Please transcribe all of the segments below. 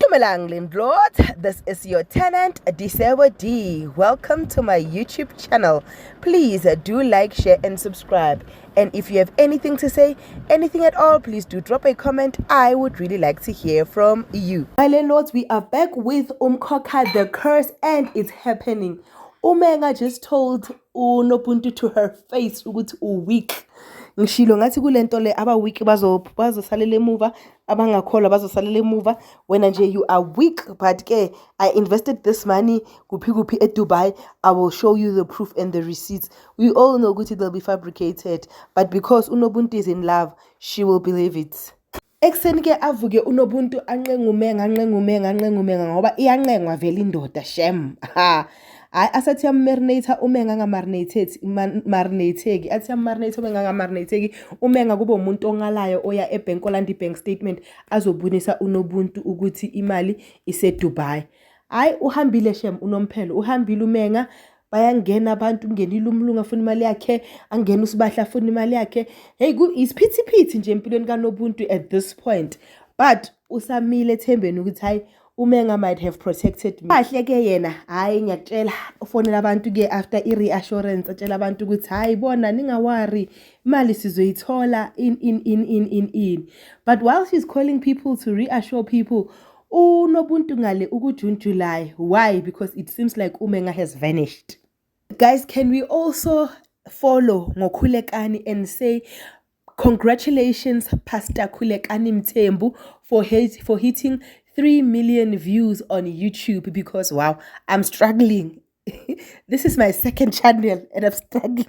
Dumelang landlord, this is your tenant Disebo D. Welcome to my YouTube channel. Please do like, share and subscribe. And if you have anything to say, anything at all, please do drop a comment. I would really like to hear from you. My landlords, we are back with Umkhokha the Curse and it's happening. Umenga just told uNobuntu to her face ukuthi u-weak. Ngishilo ngathi kule nto le aba-weak bazosalela emuva, abangakholwa bazosalela emuva. Wena nje you are weak, but ke I invested this money kuphi kuphi eDubai. I will show you the proof and the receipts. We all know ukuthi they'll be fabricated, but because uNobuntu is in love, she will believe it. Ekuseni ke avuke uNobuntu ancenga uMenga, ancenga uMenga, ancenga uMenga ngoba iyancengwa vele indoda shem. Ha. Hayi, asathi yam-marinate uMenga, anga-marinate marinateki, athi yam-marinate uMenga, anga-marinateki uMenga, kube umuntu ongalayo oya ebhenki olanda i-bank statement azobonisa uNobuntu ukuthi imali ise-Dubai. Hhayi, uhambile shem unomphelo, uhambile uMenga. Bayangena abantu, ungenile umlungu afuna imali yakhe, angena uSibahle afuna imali yakhe. Hey, isiphithiphithi nje empilweni kaNobuntu at this point, but usamile ethembeni ukuthi hayi, uMenga might have protected me. Kahle ke yena, hhayi, ngiyakutshela, ufonela abantu-ke after i-reassurance, atshela abantu ukuthi hhayi bona, ninga-worry, imali sizoyithola in in in in in in. But while she's calling people to reassure people, uNobuntu ngale uku-June, July. Why? Because it seems like uMenga has vanished. Guys, can we also follow ngoKhulekani and say congratulations, Pastor Khulekani Mthembu, for hitting 3 million views on YouTube? Because wow, I'm struggling. This is my second channel and I'm struggling.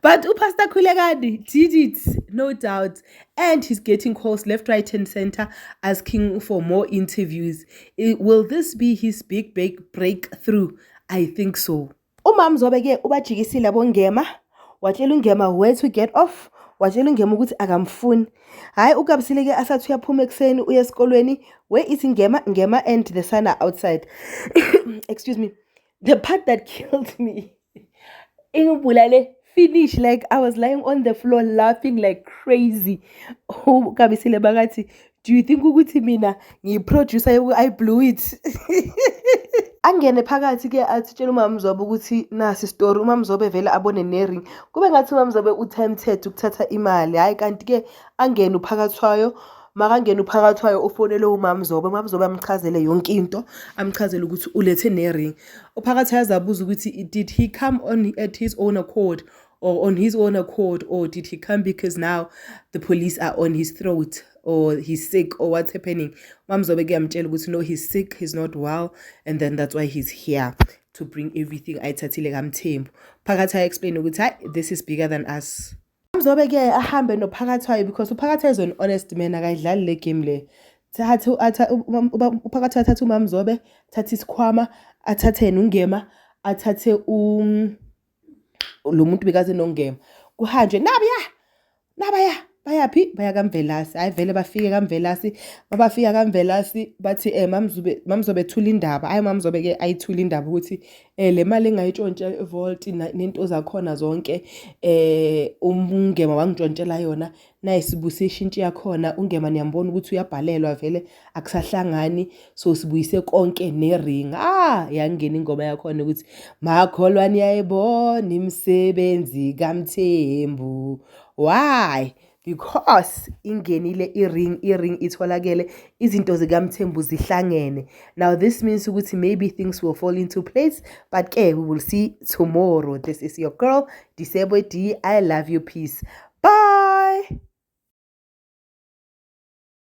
But uPastor Khulekani did it, no doubt. And he's getting calls left, right, and center asking for more interviews. Will this be his big, big breakthrough? I think so. UMamzobe ke ubajikisile aboNgema, watshela uNgema where to get off, watshela uNgema ukuthi akamfuni. Hhayi, uGabisile ke asathi uyaphuma ekuseni uya esikolweni, where is Ngema? Ngema and the son are outside. Excuse me. The part that killed me, ingibulale finish, like I was lying on the floor laughing like crazy. UGabisile bakathi, "Do you think ukuthi mina ngiyi-producer yoku I blew it?" Angene phakathi ke athi tshela uMamzobe ukuthi nasi story. UMamzobe vele abone ne-ring, kube ngathi uMamzobe u-tempted ukuthatha imali. Hhayi, kanti-ke angene uPhakathwayo. Makangena uPhakathwayo ufonele uMamzobe, uMamzobe amchazele yonke into, amchazele ukuthi ulethe ne-ring. UPhakathwayo azabuza ukuthi did he come on at his own accord or on his own accord, or did he come because now the police are on his throat, or he's sick, or what's happening? Mamzobe ke amtshela ukuthi no, he's sick, he's not well, and then that's why he's here to bring everything ayithathile kaMthembu. Phakathi explain ukuthi hayi, this is bigger than us. Mzobe ke ahambe noPhakathwayo because uPhakathwayo is an honest man, akayidlali le game le. Thatha uPhakathwayo, athathe uMamzobe, athathe isikhwama, athathe yena uNgema, athathe lo muntu bekaze noNgema, kuhanjwe nabuya nabaya. Bayaphi? Baya kaMvelasi. Hhayi, vele bafike kaMvelasi. Mabafika kaMvelasi bathi Mamzobe, Mamzobe thula indaba. Hhayi, Mamzobe-ke ayithule indaba ukuthi le mali engayitshontsha e-vault nento zakhona zonke, uNgema wangintshontshela yona, nayi sibuyise ishintshi yakhona. UNgema niyambona ukuthi uyabhalelwa vele, akusahlangani, so sibuyise konke ne-ring. Ah, yangena ingoma yakhona ukuthi makholwa niyayibona imisebenzi kaMthembu. Why? Because ingenile i-ring, i-ring itholakele, izinto zikaMthembu zihlangene. Now this means ukuthi maybe things will fall into place, but ke we will see tomorrow. This is your girl Disebo D. I love you. Peace. Bye.